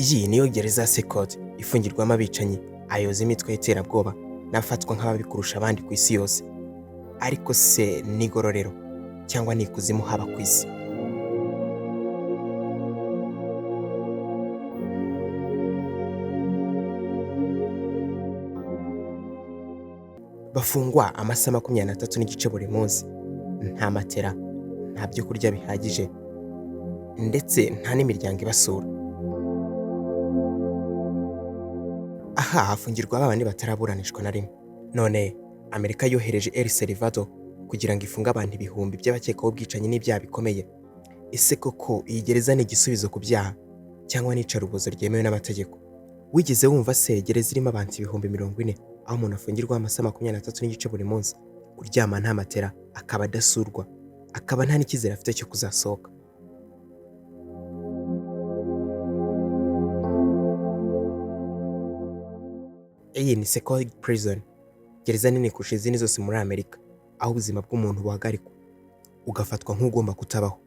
Iyi niyo gereza ya CECOT ifungirwamo abicanyi, abayobozi b'imitwe y'iterabwoba n'abafatwa nk'ababi kurusha abandi ku isi yose. Ariko se ni igororero cyangwa ni ikuzimu haba ku isi? Bafungwa amasaha 23.5 buri munsi, nta matera, nta byo kurya bihagije ndetse nta n'imiryango ibasura. Aha hafungirwa ba bandi bataraburanishwa na rimwe. None Amerika yohereje El Salvador kugira ngo ifunge abantu ibihumbi by'abakekwaho ubwicanyi n'ibyaha bikomeye. Ese koko iyi gereza ni igisubizo ku byaha cyangwa ni iyicarubozo ryemewe n'amategeko? Wigeze wumva se gereza irimo abantu 40,000 aho umuntu afungirwa amasaha 23.5 buri munsi, kuryama nta matera, akaba adasurwa, akaba nta n'icyizere afite cyo kuzasohoka? Iyi ni CECOT Prison, gereza nini kurusha izindi zose muri Amerika, aho ubuzima bw'umuntu buhagarikwa, ugafatwa nk'ugomba kutabaho.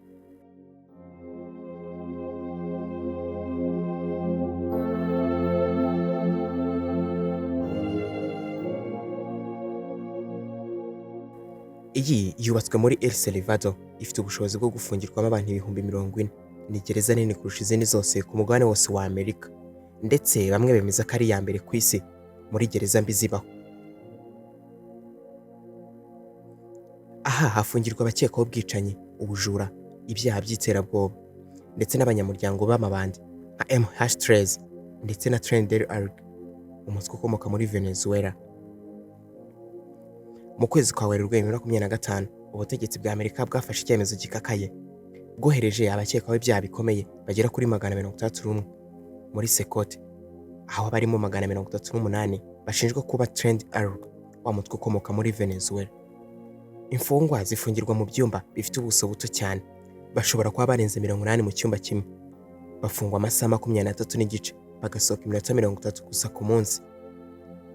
Iyi yubatswe muri El Salvador, ifite ubushobozi bwo gufungirwamo abantu 40,000. Ni gereza nini kurusha izindi zose ku mugabane wose wa Amerika, ndetse bamwe bemeza ko ari iya mbere ku isi muri gereza mbi zibaho. Aha hafungirwa abakekwaho ubwicanyi, ubujura, ibyaha by'iterabwoba ndetse n'abanyamuryango b'amabandi nka MH13 ndetse na Tren del Aragua, umutwe ukomoka muri Venezuela. Mu kwezi kwa Werurwe 2025, ubutegetsi bwa Amerika bwafashe icyemezo gikakaye, bwohereje abakekwaho ibyaha bikomeye bagera kuri 261 muri CECOT, aho barimo 138 bashinjwa kuba Tren del Aragua, wa mutwe ukomoka muri Venezuela. Imfungwa zifungirwa mu byumba bifite ubuso buto cyane, bashobora kuba barenze 80 mu cyumba kimwe. Bafungwa amasaha 23.5, bagasohoka iminota 30 gusa ku munsi.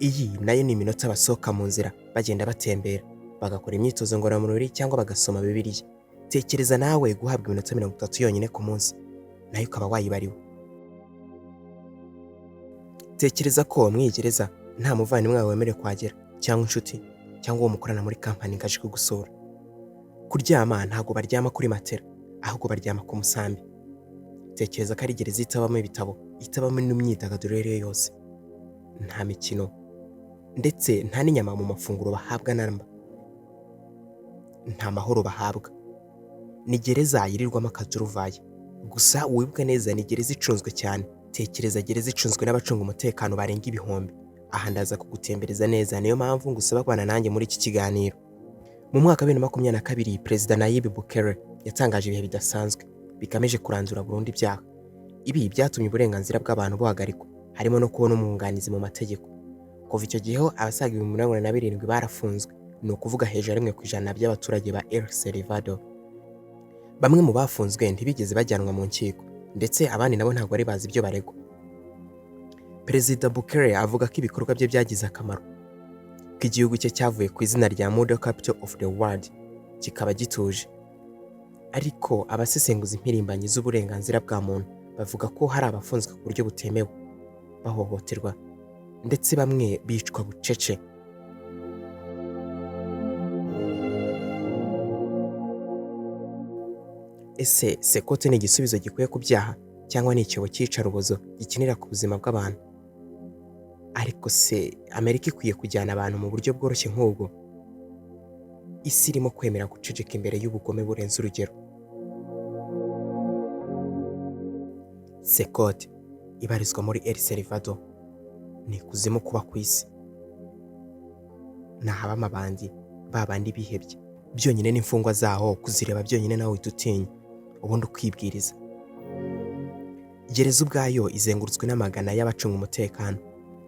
Iyi nayo ni iminota basohoka mu nzira bagenda batembera, bagakora imyitozo ngororamubiri cyangwa bagasoma Bibiliya. Tekereza nawe guhabwa iminota 30 yonyine ku munsi, nayo ukaba wayibariwe. Tekereza ko muri iyi gereza nta muvandimwe wawe wemerewe kuhagera cyangwa inshuti cyangwa uwo mukorana muri kampani ngo aje kugusura. Kuryama ntabwo baryama kuri matera, ahubwo baryama ku musambi. Tekereza ko ari gereza itabamo ibitabo, itabamo n'imyidagaduro iyo ari yo yose. Nta mikino ndetse nta n'inyama mu mafunguro bahabwa na mba. Nta mahoro bahabwa. Ni gereza yirirwamo akaduruvayi. Gusa wibuke neza ni gereza icunzwe cyane. Tekereza gereza icunzwe n'abacunga umutekano barenga ibihumbi. Aha ndaza kugutembereza neza, niyo mpamvu ngusaba kubana nanjye muri iki kiganiro. Mu mwaka wa 2022, Perezida Nayib Bukele yatangaje ibihe bidasanzwe bigamije kurandura burundu ibyaha. Ibi byatumye uburenganzira bw'abantu buhagarikwa, harimo no kubona umwunganizi mu mategeko. Kuva icyo gihe abasaga 47,000 barafunzwe, ni ukuvuga hejuru ya 1% by'abaturage ba El Salvador. Bamwe mu bafunzwe ntibigeze bajyanwa mu nkiko, ndetse abandi nabo ntabwo bari bazi ibyo baregwa. Perezida Bukele avuga ko ibikorwa bye byagize akamaro, ko igihugu cye cyavuye ku izina rya Murder Capital of the World kikaba gituje. Ariko abasesenguza impirimbanyi z'uburenganzira bwa muntu bavuga ko hari abafunzwe ku buryo butemewe, bahohoterwa ndetse bamwe bicwa bucece. Ese CECOT ni igisubizo gikwiye ku byaha cyangwa ni icyobo cy'iyicarubozo gikinira ku buzima bw'abantu? Ariko se Amerika ikwiye kujyana abantu mu buryo bworoshye nk'ubwo? Isi irimo kwemera guceceka imbere y'ubugome burenze urugero. CECOT ibarizwa muri El Salvador, ni ikuzimu kuba ku isi. Ni ahaba amabandi, ba bandi bihebye. Byonyine n'imfungwa zaho kuzireba byonyine nawe uhita utinya, ubundi ukibwiriza. Gereza ubwayo izengurutswe n'amagana y'abacunga umutekano,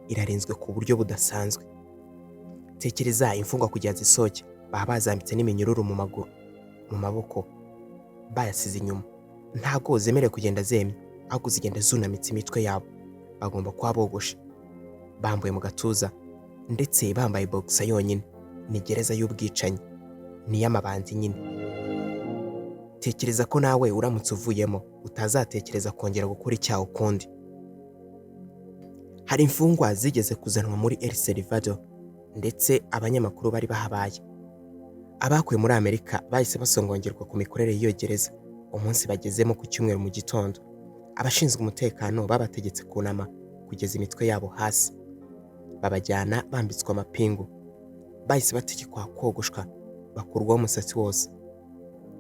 irarinzwe ku buryo budasanzwe. Tekereza imfungwa kugira zisohoke, baba bazambitse n'iminyururu mu maguru, mu maboko, bayasize inyuma. Ntabwo zemerewe kugenda zemye, ahubwo zigenda zunamitse imitwe yabo. Bagomba kuba bogoshe, bambuye mu gatuza ndetse bambaye boxer yonyine. Ni gereza y'ubwicanyi, ni iy'amabandi nyine. Tekereza ko nawe uramutse uvuyemo utazatekereza kongera gukora icyaha ukundi. Hari imfungwa zigeze kuzanwa muri El Salvador, ndetse abanyamakuru bari bahabaye. Abakuwe muri Amerika bahise basongongerwa ku mikorere y'iyo gereza. Umunsi bagezemo ku cyumweru mu gitondo, abashinzwe umutekano babategetse kunama kugeza imitwe yabo hasi, babajyana bambitswe amapingu. Bahise bategekwa kogoshwa, bakurwaho umusatsi wose,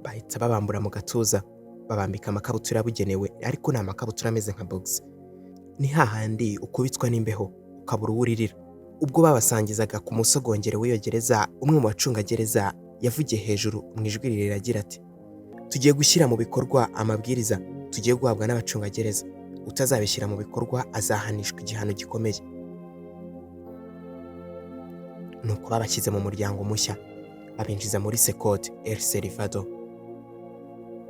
bahita babambura mu gatuza, babambika amakabutura yabugenewe, ariko ni amakabutura ameze nka bogisi. Ni hahandi ukubitwa n'imbeho ukabura uwo uririra. Ubwo babasangizaga ku musogongero w'iyo gereza, umwe mu bacungagereza yavugiye hejuru mu ijwi rirerire agira ati: "Tugiye gushyira mu bikorwa amabwiriza tugiye guhabwa n'abacungagereza. Utazabishyira mu bikorwa azahanishwa igihano gikomeye." Nuko babashyize mu muryango mushya, babinjiza muri CECOT El Salvador,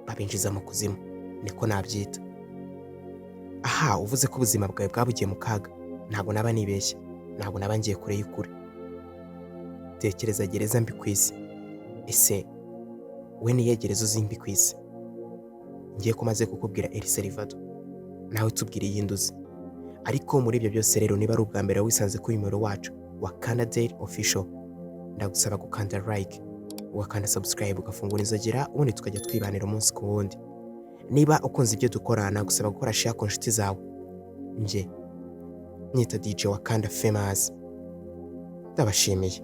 babinjiza mu kuzimu, niko nabyita. Aha uvuze ko ubuzima bwawe bwabugiye mu kaga, ntabwo naba nibeshya, ntabwo naba ngiye kure y'ukuri. Tekereza gereza mbi ku isi. Ese we niyo gereza uzi mbi ku isi? Ngiye ko maze kukubwira El Salvador, nawe tubwire iyindi uzi. Ariko muri ibyo byose rero, niba ari ubwa mbere wisanze kuri nimero wacu wa Canada Official, ndagusaba gukanda like, ugakanda subscribe, ugafungura inzogera, ubundi tukajya twibanira umunsi ku wundi. Niba ukunze ibyo dukora, nagusaba gukora share ku nshuti zawe. Njye nyita DJ Wakanda Famous, ndabashimiye.